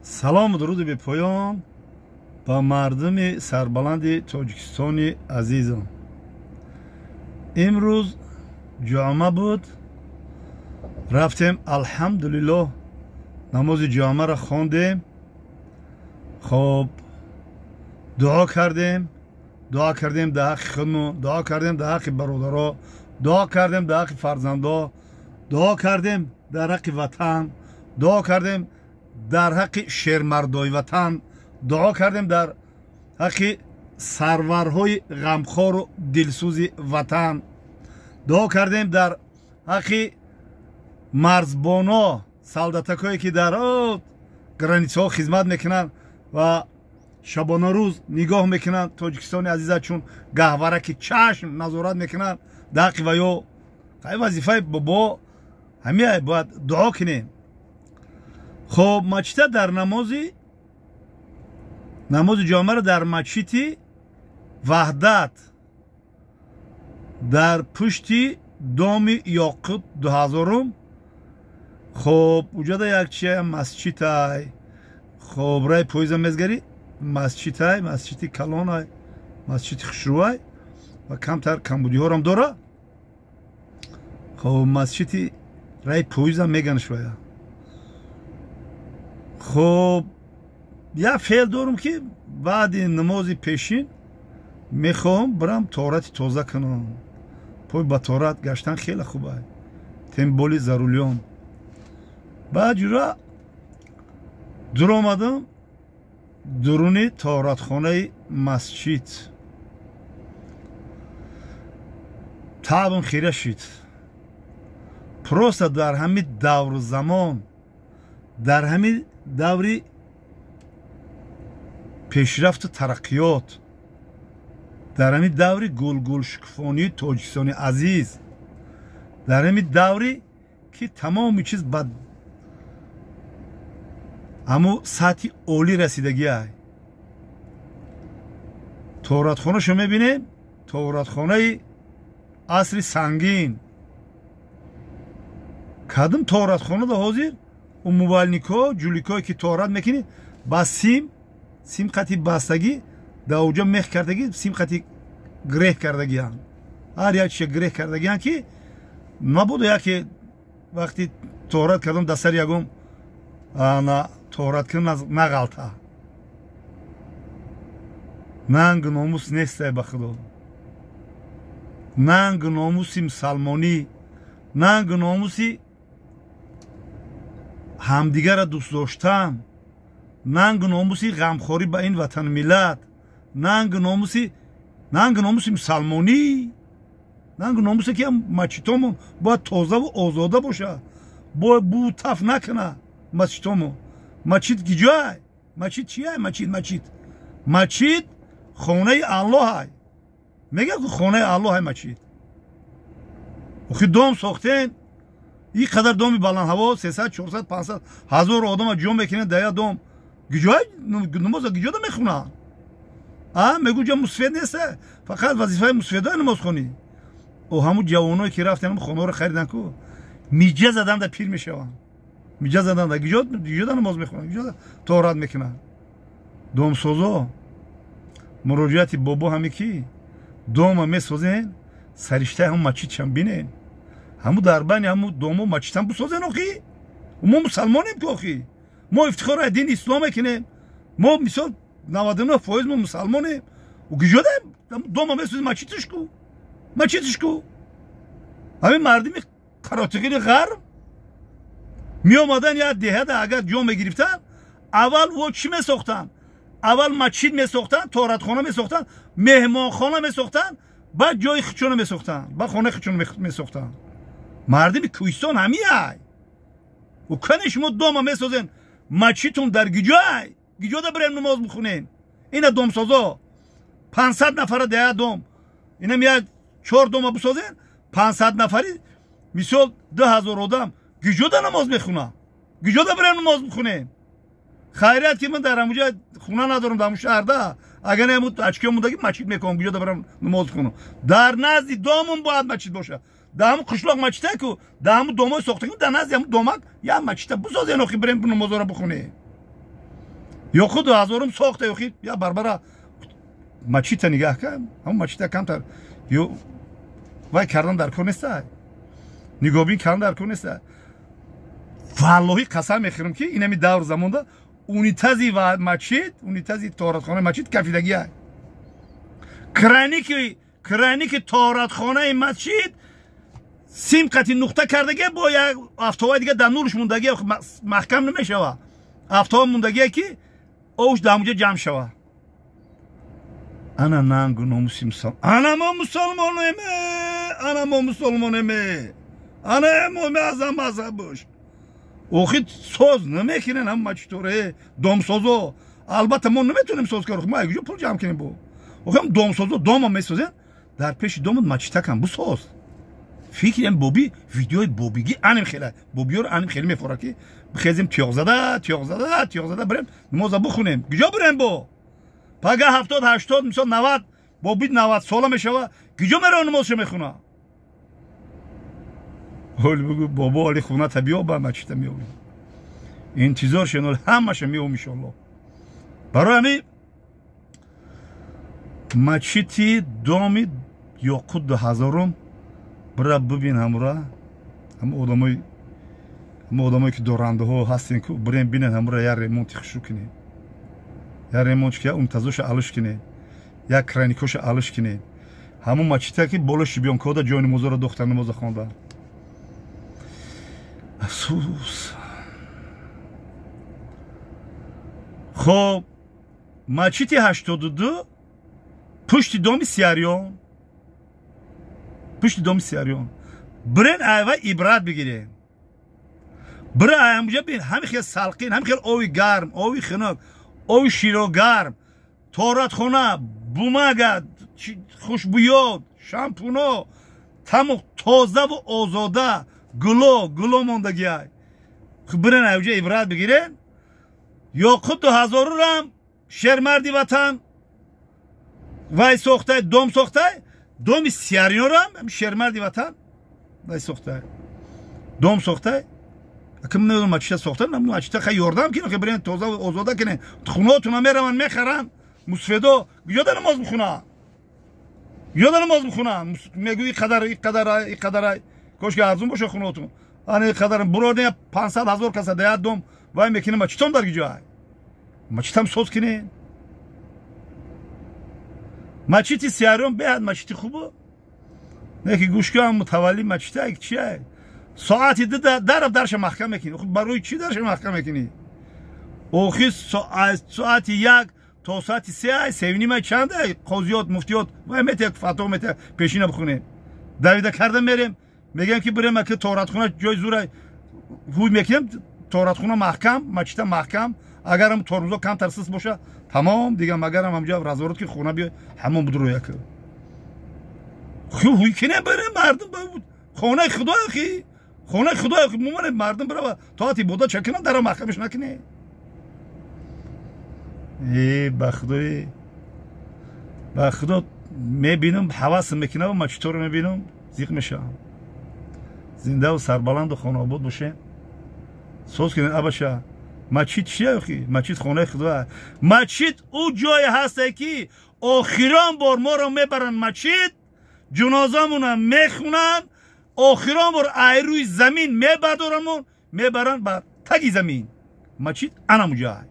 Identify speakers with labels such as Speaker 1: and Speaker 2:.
Speaker 1: Салому дуруди бепоён ба мардуми сарбаланди Тоҷикистони азизам. Имрӯз ҷума буд, рафтем, алҳамдулиллоҳ, намози ҷумъаро хондем. Хоб, дуо кардем, дуо кардем дар ҳаққи худмон, дуо кардем дар ҳаққи бародаро, дуо кардем дар ҳаққи фарзандо, дуо кардем дар ҳаққи ватан, дуо кардем дар ҳаққи шермардои ватан, дуо кардем дар ҳаққи сарварҳои ғамхору дилсӯзи ватан, дуо кардем дар ҳаққи марзбоно, солдатакое ки дар границаҳо хизмат мекунанд ва шабонарӯз нигоҳ мекунанд Тоҷикистони азиза, чун гаҳвараки чашм назорат мекунанд дар ҳаққи ваё. Вазифаи бобо ҳамия, бояд дуо кунем. Хоб, мачита дар намози ҷомаро дар мачити Ваҳдат дар пушти доми Ёқут 2000. Хоб, уҷада як чия масҷитай. Хоб, рай поиза мезгарӣ, масҷитай, масҷити калонай, масҷити хушрӯай ва камтар камбудиҳорам дора. Хоб, масҷити рай поиза меганш вая. Хоб, як феъл дорум, ки баъди намози пешин мехоҳам бирам тоҳорати тоза кунам. Пой ба тоҳорат гаштан хеле хубай, тем более за рулём. Баъд ҷура дуромадам дуруни тоҳоратхонаи масҷид, таъбам хира шид. Просто дар ҳамин давру замон, дар ҳамин даври пешрафту тараққиёт, дар ҳамин даври гулгулшукуфонии Тоҷикистони азиз, дар ҳамин давре ки тамоми чиз ба ҳамун сатҳи олӣ расидагиай, тоҳоратхонашо мебинем, тоҳоратхонаи асри сангин. Кадом тоҳоратхонада ҳозир умывальникҳо, ҷуликҳое ки тоҳорат мекунӣ, ба сим қати бастагӣ, дар оҷа мех кардагӣ, сим қати греҳ кардагианд, ҳар як чиша греҳ кардагианд, ки мабодо яке вақти тоҳорат кардам дар сари ягон тоҳорат кун нағалта. Нангу номус нестай, ба худо, нангу номуси мусалмонӣ, нангу номуси ҳамдигарро дӯст доштан, нангу номуси ғамхорӣ ба ин ватану миллат, нангу номуси мусалмонӣ, нангу номусе ки мачитомон бояд тозаву озода бошад, бояд бутаф накунад масҷидҳомо. Мачид киҷоай? Мачид чиай? Мачид, мачид, мачид хонаи Аллоҳай. Мегӯяд ку, хонаи Аллоҳай мачид. Охи дом сохтен, ин қадар доми баландҳаво, 300, 400, 500 ҳазор одама ҷо мекунед дар як дом. Киҷоай намоза, киҷода мехонанд? А мегӯ, ҷа мусфед неста, фақат вазифаи мусфедои намозхонӣ. О, ҳамун ҷавоное ки рафтен хонаҳоро харидан ку, миҷа задан да пир мешаванд, миҷа задан да киҷода намоз мехонанд, киҷода тоҳорат мекунанд? Домсозо, муроҷиати бобо ҳаме ки дома месозен, сариштаи ҳамун мачидшам бинен, ҳамун дар байни ҳамун домо мачидам бисозен. Охи мо мусалмонем ку, охи мо ифтихор аз дини ислом мекунем. Мо мисол 99% мо мусалмонем. Киҷода дома месозем, мачидш ку, мачидш ку? Ҳамин мардими қаротиғини ғарб меомадан як деҳада, агар ҷо мегирифтанд, аввал во чӣ месохтанд? Аввал мачид месохтанд, тоҳоратхона месохтанд, меҳмонхона месохтанд, баъд ҷои худшона месохтанд, баъд хонаи худшона месохтанд. Мардими кӯҳистон ҳамиай. Кане шумо дома месозен, мачидтон дар гиҷоай? Гиҷода бирем намоз бихонем? Ина домсозо, 500 нафара дар як дом, инам як чор дома бисозен, 500 нафари, мисол 2000 одам гиҷода намоз мехонад? Гиҷода бирем намоз бихонем? Хайрият ки ман дар ҳамуҷа хона надорам, дар ҳамун шаҳрда. Агар не, ачкиё мондаги мачид мекунам, гиҷода бирам намоз бихонам? Дар назди домон бояд мачид бошад. Дар ҳамун қишлоқ мачида ку, дар ҳамун домои сохтагӣ, дар назди ҳамун домак як мачида бисозен, охи бирем намозоро бихонем. Ёқут 2000 сохта ёхи я барбара мачита нигаҳ кан, ҳамон мачита камтар ё вай кардан дар кор неста, нигоҳбин кардан дар кор неста. Валлоҳи қасам мехӯрам, ки инами давр замонда унитази ва мачид, унитази тоҳоратхонаи мачид кафидагия. Краники тоҳоратхонаи мачид сим қати нуқта кардагия, бо як афтоваи дига дар нурш мондагия, маҳкам намешава. Афтова мондагия, ки овш дар ҳамуҷа ҷамъ шава. Ана нангу номуси мусалмон. Ана мо мусалмонем, ана мо мусалмонем, ана мо азам мазҳабош. Охи соз намекунен ҳам мачиторе домсозо. Албатта мо наметонем соз кар, мо куҷо пул ҷамъ кунем бо. Охи ҳам домсозо дома месозен, дар пеши домат мачитакам бисоз. Фикрем боби видеои бобиги аним хела бобиёро аним хеле мефора, ки бихезем тиёғзада тиёғзада тиёғзада бирем намоза бихунем. Куҷо бирем бо? Пага 70 80 мисол 90 боби 90 сола мешава, куҷо мерава намозша мехуна? Ҳол бугу бобо оли хуната биё ба мачита меоем. Интизор шен, ҳамаша меом иншоалло. Барои ҳами мачити доми Ёқут 2000 бира бибин ҳамура, ҳама одамое ки дорандаҳо ҳастен, ку бирем бинен ҳамура, як ремонти хушу кунем, як ремонт, як унитазоша алиш кунем, як краникоша алиш кунем. Ҳамун мачита ки боло шибёнкода ҷои намозоро дохта намоза хонда. Афсӯс. Хоб, мачити 82 пушти доми Сиариён, пушти доми Сиариён. Бирен айва ибрат бигирем. Бира ҳамуҷа бин, ҳами хел салқин, ҳами хел ови гарм, ови хунук, ови широгарм, торатхона, бумага, хушбӯёт, шампуно, тамом тозаву озода, гуло, гуло мондагиай. Бирен ҳамуҷа ибрат бигирем. Ёқут 2000-рам шермарди ватан вай сохтай, дом сохтай, доми Сиариёнрам шермарди ватан вай сохтай. Дом сохтай. Аким намедонам мачита сохта, намедонам мачита хай ёрдам кино, ки бирен тоза озода кине. Хунотуна мераванд мехаранд. Мусфедо куҷо да намоз мехуна? Куҷо да намоз мехуна? Мегӯи қадар, и қадар, и қадар. Кошки арзун боша хунотун. Ана и қадар буроден 500 ҳазор каса да як дом вай мекунем, мачитом дар куҷо? Мачитам соз кине. Мачити Сиариён беҳад мачити хубо. Не ки гӯшкам мутавалли мачита ки чия? Соати 2 дарав дарша маҳкам мекунӣ. Барои чӣ дарша маҳкам мекунӣ? Охи соати 1 то соати 3, 3:30 чанд қозиёт, муфтиёт вай метия фатво метия, пешина бихунем. Давида карда мерем, мегӯям ки бирем аки торатхона ҷои зура ҳуй мекунем, торатхона маҳкам, мачита маҳкам. Агарам тормозо камтар сис боша, тамом дигар, магарам ҳамҷо разворот ки хона биё, ҳамон будро як. Ҳуй кинем бирем мардум хонаи худо ахи. Хонаи худо ахи, мумоне мардум бирава тоати ибодат чакунам, дара маҳкамаш накунем. Э, ба худои, ба худо мебинам, ҳавасм мекунам, мачиторо мебинам, зиқ мешавам. Зиндаву сарбаланду хонаобод бошем. Соз кунем абаша. Мачит чия охи? Мачит хонаи худо. Мачит ӯ ҷое ҳасте, ки охирон бор моро мебаранд мачит, ҷунозамона мехунанд, охирон бор ай рӯи замин мебардорамон, мебаранд бар таги замин. Мачит анамуҷай.